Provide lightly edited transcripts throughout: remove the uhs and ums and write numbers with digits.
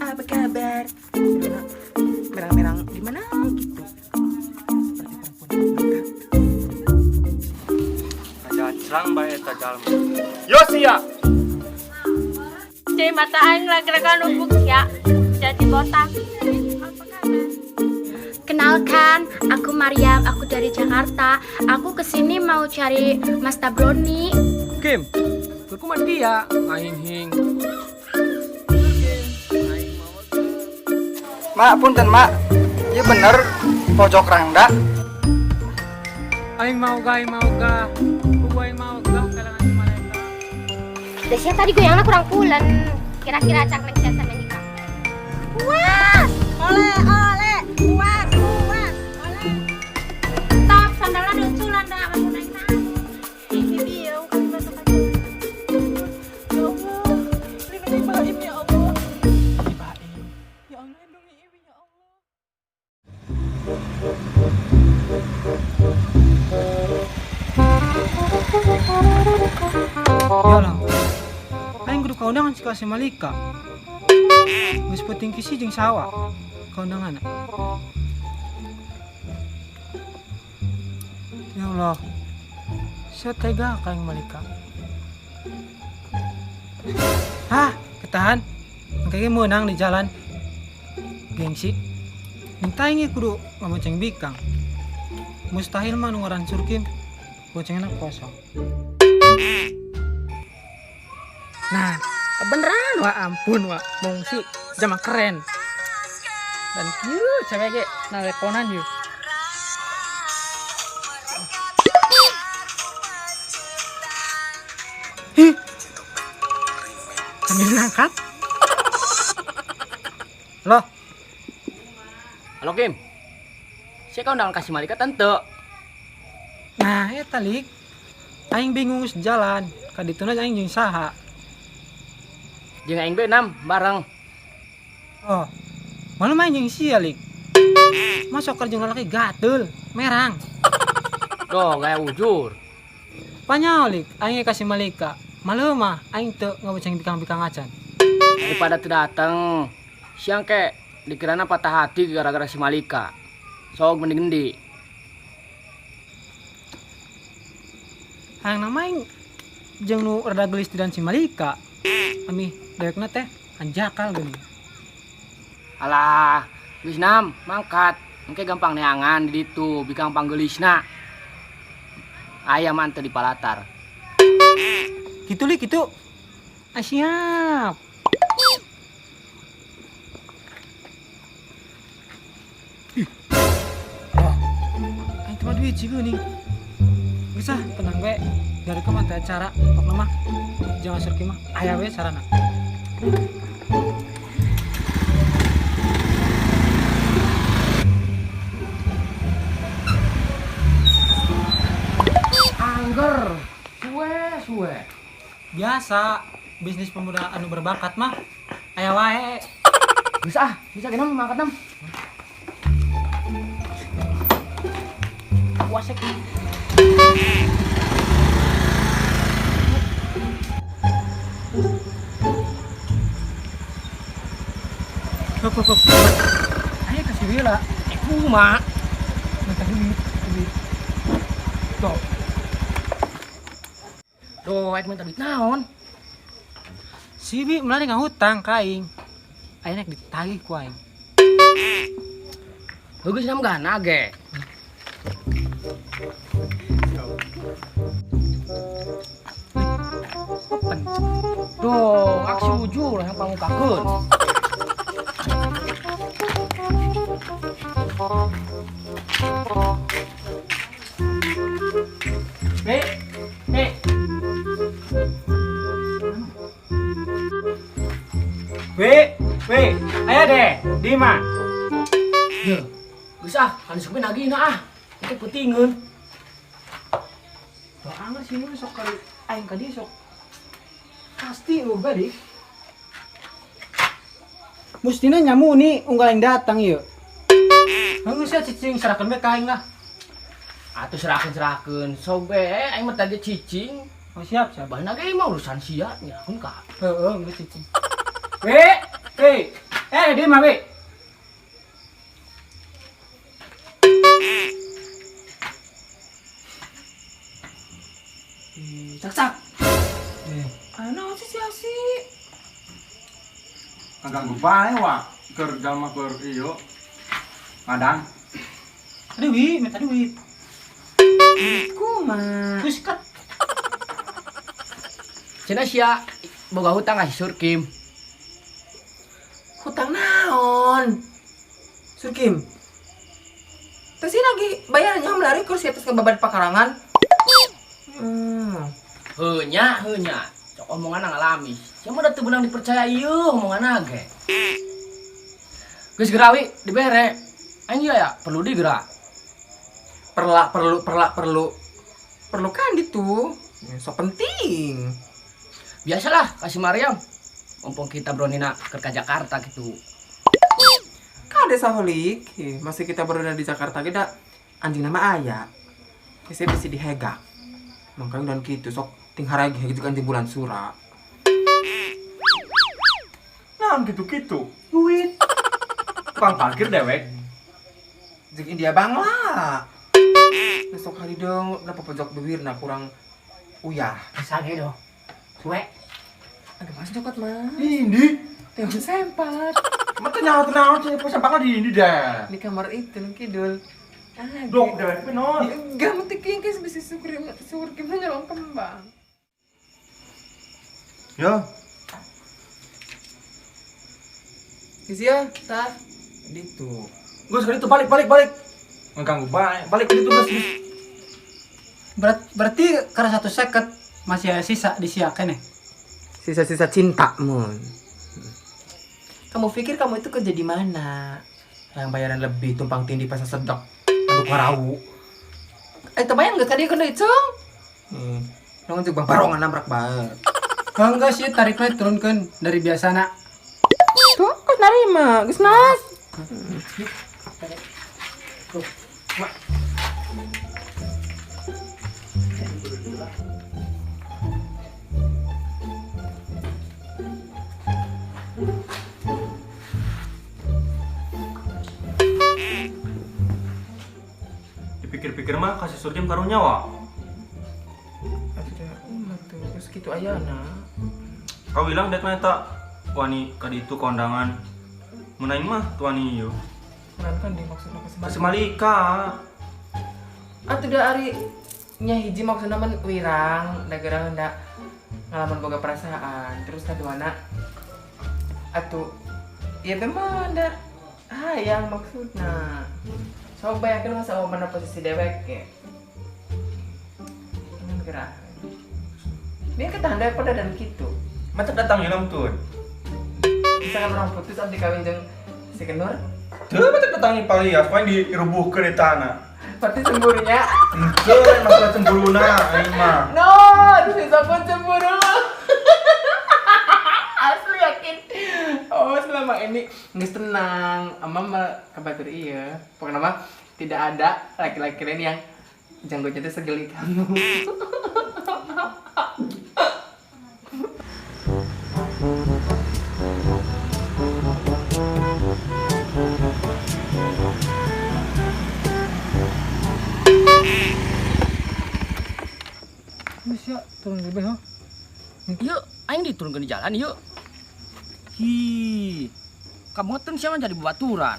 Apa kabar? Merang-merang gimana gitu. Seperti perempuan mangkat. Ngajaclang bae eta jalma. Yo sia. Jadi mata aing lagi nubuk ya. Jadi botak. Apa kabar? Kenalkan, aku Mariam, aku dari Jakarta. Aku kesini mau cari Mas Tabroni. Kim, kumaha dia ngahing-hing. Mak, punten mak. Iya bener, pojok rangda. Aing mau ga, aing mau ga. Kubu aing mau ga kalangan si mereka. Biasanya tadi goyangnya kurang pulen. Kira-kira cak neng siasa menikah. Puas! Ole ole, puas puas. Ole. Stop, sandalnya lucu lah, ndak kamu naik naik. Ini dia kali masuk aja. Ya Allah, lindungi Baim ya Allah. Baim. Ya Allah, lindungi Iwi ya Allah. Ya lah. Aing kudu kaundangan si kasih Malika. Geus penting kisi jeung sawa. Kaundangan. Ya Allah. Saya tega ka aing Malika. Hah, ketahan. Engke meunang di jalan. Gengsi. Minta aing kudu ngabonceng bikang. Mustahil mah nu ngaran Surkim. Boncenganna kosong. Nah, kebeneran wah ampun wah bongsi zaman keren. Dan kieu cewek ge naleponan yeuh. Hih. Sambil ngangkat. Loh, Halo Kim. Sia kaundangan kasih Malika tante. Nah eta lik. Aing bingung geus jalan. Kadituna aing jeung saha? Jeung aing be nam bareng. Oh, malu main jeung sia lik. Masuk kerja lalaki gatel, merang. Doh, gaya ujur. Panyaho lik, aing kasih Malika. Malu mah aing teu ngabonceng bikang-bikang acan. Daripada teu dateng. Siang ke dikirana patah hati gara-gara si Malika. Sok mending endi. Hayang nama aing jeung nu rada gelis dan si Malika. Amih dewekna teh anjakal geuning. Alah, geus nam, mangkat. Engke gampang neangan di ditu, bikang panggelisna. Aya mah teu di palatar. Gitu lik gitu. Ah, siap. Ih. Oh. Aing teh duit sih geuning. Geus ah, tenang we. Dari kemana teh acara, pokna mah jangan surki mah aya we sarana. Angger, suwe suwe. Biasa, bisnis pemuda anu berbakat mah aya wae. Geus ah, bisa genam mangkat nam. Puas ek. Hop, hop, hop. Ayo kasih Wila. Eh, kumaha? Minta duit, duit. Tuh. Duh, aing minta duit naon? Si Bi mulai ngahutang ka aing. Aing nek ditagih ku aing. Heugeus nam gana ge. Open. Duh, aksi ujur yang pangukakeun. Bi, Bi. Bi, Bi, ayo deh, Dima. Ye, geus ah, kan sumpin nagihna ah. Engke peutingeun. Doa anger sih nu sok kali aing ka dieu sok. Pasti lu balik. Mustina nyamu nih unggal aing datang ieu. Heung sia cicing serahkeun we ka aing lah. Atuh serahkeun-serahkeun. Sok we aing mah tadi cicing. Oh siap, siap. Bahna ge mah urusan sia nyerahkeun ka. Heeh, geus cicing. We, we. Eh, di mah, Bi. Ih, cak cak. Eh, Ano sih si Asi? Ngaganggu bae wa. Keur jalma keur ieu. Ngadang. Tadi wi, minta duit. Kuma. Terus kat. Cenah sia boga hutang ka si Surkim. Hutang naon? Surkim. Terus ini lagi bayarnya melari kursi atas ngebabat pakarangan. Hmm. Heuh nya, heuh nya. Cok omongan ngalami. Sia mah da teu beunang dipercaya ieu omongan ge. Geus geura wi dibere. Aing ya perlu digerak. Perla perlu perla perlu. Perlu kan itu. So penting. Biasalah kasih Mariam. Mumpung kita Bronina ke Jakarta gitu. Kade saholik, masih kita berada di Jakarta kita anjing nama ayah. Saya bisa dihegak. Makanya dan gitu sok ting harag gitu anjing bulan sura. Naon gitu-gitu. Duit. Tukang parkir dewek. Jeung India Bangla. Besok hari dong, udah pojok bibirna kurang uyah. Sage do. Suwe. Agak mas cokot mah. Ini. Tengok sempat Mata nyawa tenang sih, pas bakal di ini deh. di kamar itu nang kidul. Ah, Dok, dewek penon. Enggak mesti kingkis bisa syukur syukur gimana nyolong kembang. Ya, Isi ya, tah. Gitu. gue sekali itu balik balik balik. Ngeganggu bae, balik ke itu geus. Geus. Berarti karena satu seket masih ada sisa di sia keneh. Sisa-sisa cinta mun. Kamu pikir kamu itu kerja di mana? Yang bayaran lebih tumpang tindih pasar sedok. Aduh karawu. Eh, teman nggak tadi kena itu? Hmm. Nong juga bang barongan nabrak banget. Kalau enggak sih tarifnya turunkan dari biasana. Tuh, kok nerima, geus nas. Dipikir-pikir mah kasih surkim karunya wa. Aduh, ulah tuh, geus kitu ayana. Kau bilang dek mah eta wani ka ditu kondangan. Mun aing mah tuani ieu. Kan kan di maksudna ka Kasih Malika. Atuh da ari nya hiji maksudna men wirang, da gerang da ngalaman boga perasaan. Terus kaduana atuh ya memang da hayang maksudna. So bayangkeun masa mana posisi dewek ya. Kan gerak. Dia ketahan dewek pada dan gitu. Macam datang ilmu tuh. Misalkan orang putus abdi kawin jeung si Kenur, Tuh macam datang palias, paling dirubuhkeun di tanah. berarti cemburunya. Henteu masalah cemburuna aing mah. No, aduh sisa pun cemburu. Asli yakin. Oh, selama ini nggak tenang. Ama mah kebatur iya. Pokoknya mah tidak ada laki-laki lain yang janggutnya tuh segeli kamu. Ini sia turun lebih ho. Yuk, aing diturunkan di jalan yuk. Hi. Kamu tuh siapa jadi bebaturan.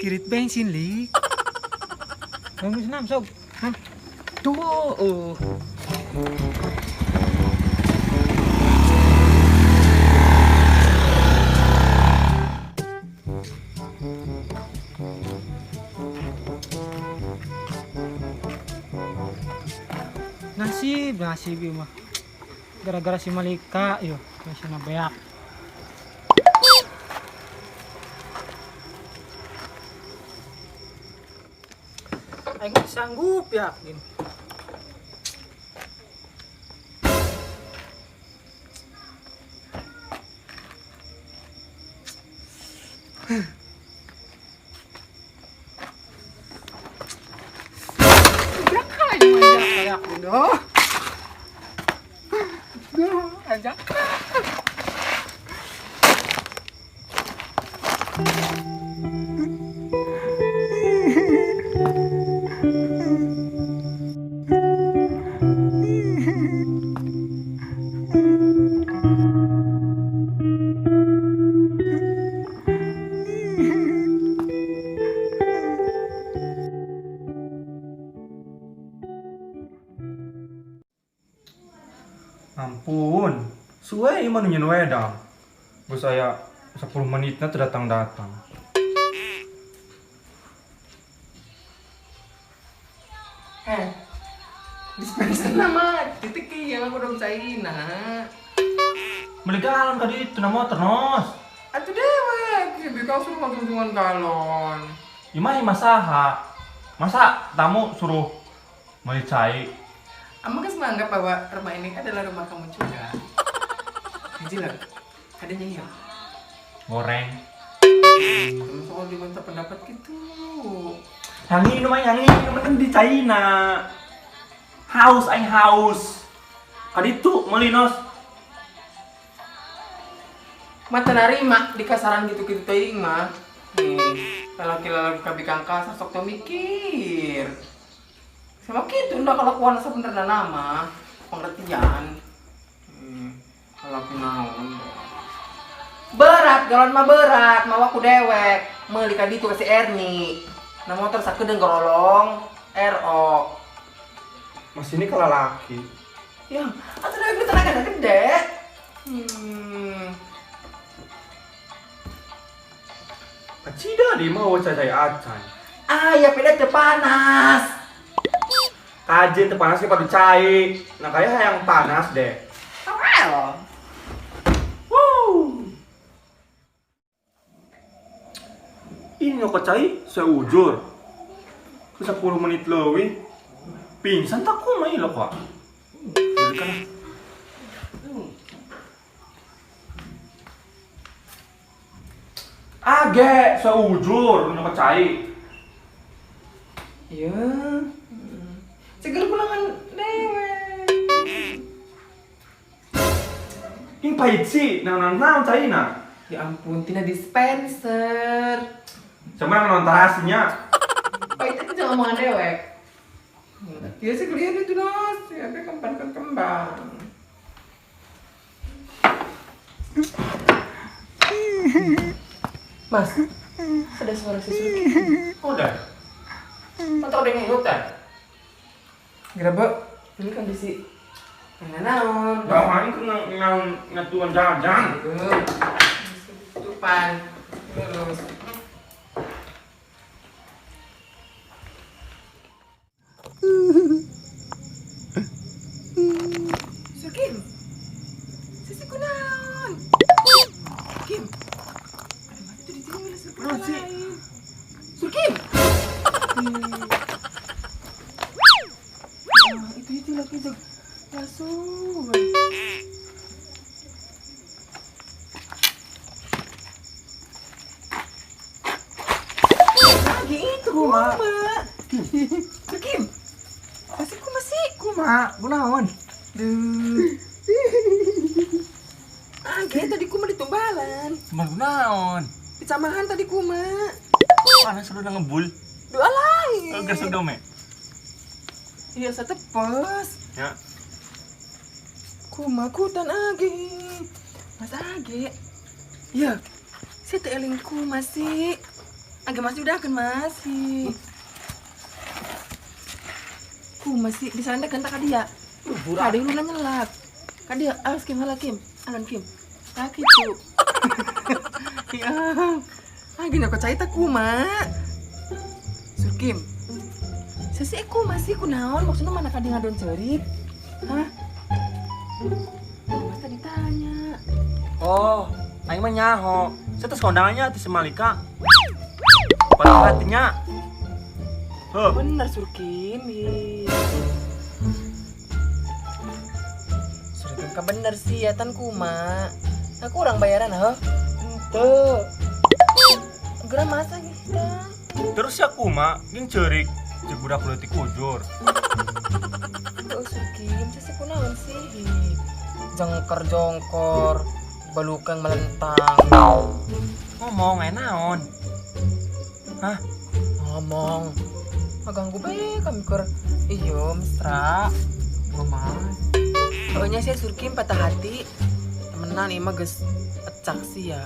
Irit bensin lik. Bagus nam sob. Nam. Tuh, oh. Nasib, nasib ieu mah. Gara-gara si Malika yo, masih nabeak. Aing mah sanggup yakin. Yakin doh. Duh, ajak. Ampun, suwe ieu mah nu nyeun wedang. Geus aya 10 menitna teu datang-datang. Eh, dispenser nama titik yang aku dong caina. Beli galon ka ditu na motor nos. Atuh dewek, si bikang suruh langsung galon. Imah imah saha? Masa tamu suruh beli cai? Kamu kan menganggap bahwa rumah ini adalah rumah kamu juga. Hiji lah, ada nyanyi ya? Goreng. Kamu soal diminta pendapat gitu. Yang ini mah yang ini mending di China. Haus aing haus. Kaditu meuli nos. Mata narima di kasaran gitu-gitu teuing mah. Nih, lelaki-lelaki kabikang kasar sok teu mikir. Sama gitu ndak kelakuan sebenarnya nama pengertian. Lelaki naon. Berat, galon mah berat, mau aku dewek. Meuli ka ditu ka si Erni. Nah motor sakedeung gorolong RO. Mas ini kalau laki. Ya, atuh dewek tenaga gede. Kacida di mau cai acan. Ah, ya peda teu panas. Kajen teu panas padu cai. Nah kayak yang panas deh. Well. Wow. Ini nyokot cai seujur. Ke 10 menit leuwih. Pingsan tak kumaha ieu kok. Jadi kan. Age seujur nyokot cai. Iya. Seger pulangan dewek. Ini pahit sih, naon-naon caina. Ya ampun, tina dispenser. Sama nang tarasinya. Pahit itu jangan omongan dewek. Ya sih kalian itu nas, ya kembang kembang. Mas, ada suara si Suki. Udah. Mantap udah ngikut ya? Gerabak, ini kondisi naon. Bawa ini ke ngatuan jajan. Tutupan. Terus. Sukim, sisi kunaon. Kim, ada mati tuh di sini Surkim lain. Surkim. Ah, itu lagi tuh. Langsung. Lagi itu kuma. Surkim. Masih kuma sih. Kuma, kunaon? Duh. Ah, gitu tadi kuma ditumbalan. Cuma kunaon? Dicamahan tadi kuma. Panas udah ngebul. Dua lain. Geus dome. Iya, satepes. Ya. Kuma kutan age. Mas age. Ya. Saya teh eling kuma sih. Age masih udah kan masih. Kuma sih di sana kan tak dia. Ada yang lu nyelak. Kadia, awas Kim, hala Kim. Alan Kim. Tak gitu. Ya. Ah, gini aku cai tak kuma. Sur Kim. Sesi aku masih kunaon maksudnya mana kadi ngadon cerik? Hah? Mas tadi tanya. Oh, aing mah nyaho. Saya tes kondangannya di Semalika. Pada hatinya. Huh. Bener Sur Kim. Sur Kim ka bener sih ya tan kuma. Aku orang bayaran heh. Ente. Geura masa kita. Terus ya kuma, ging cerik. Jeung budak leutik ujur. Tuh Sur Kim, sesi kunaon sih? Jengker jongkor, balukang melentang. Ngomong ae naon? Hah? Ngomong. Ganggu bae kami keur iyo mesra. Ngomong. Pokoknya sih Sur Kim patah hati. Temenan ieu mah geus pecah sih ya.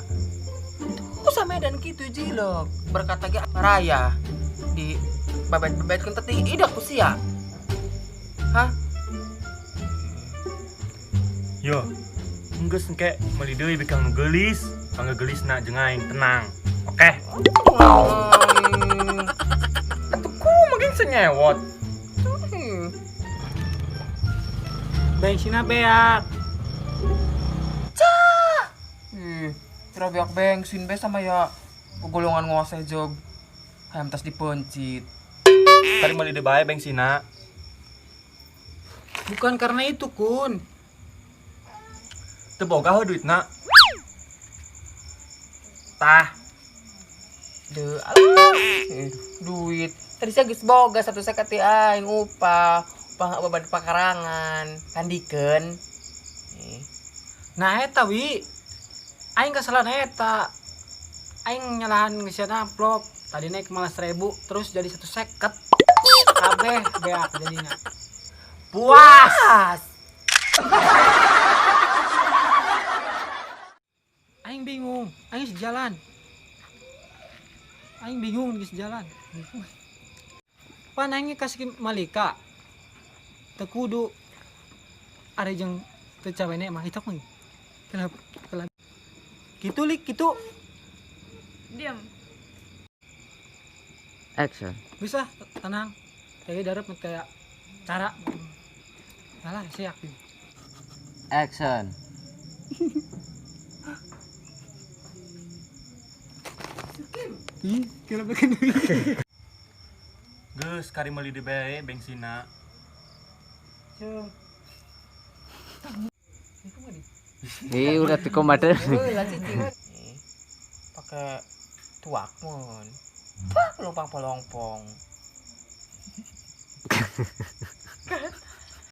Tuh sama dan kitu jilok. Berkata ge raya di babet-babet kan teh idak ku sia. Hah? Yo, geus engke meuli deui bikang nu geulis. Pangga geulisna jeung aing tenang. Oke. Atuh kumaha geng senyewot. Bensinna beak. Ih, kira beak bensin be sama ya golongan ngoseh jog. Hayam tas dipencit. Tadi meuli deui bae bensinna. Bukan karena itu, Kun. Teu boga heuh duitna. Tah, Deu, alah. Eh, duit. Tadi saya geus boga satu seket ti aing upah. Upah beban pakarangan. Kandikeun. Eh, Nah eta wi. Aing kesalahan eta. Aing nyalahan ngisian amplop. Tadi naik malah 1000 terus jadi 150. Kabeh beak jadinya. Puas. Aing bingung, aing sejalan. Aing bingung di jalan. Pan aing kasih Malika. Teu kudu ada jeung teu cawene mah itu mah. Kenapa? Kenapa? Gitu lik gitu. Diam. Action. Bisa tenang. Kayak darat kayak cara. Salah siap. Action. Ih, kenapa kan? Geus kari meuli deui bae bensinna. Cung. Ih, udah tuh komade. Heula cicing. Eh, pakai tuak mun. Pak lumpang polongpong.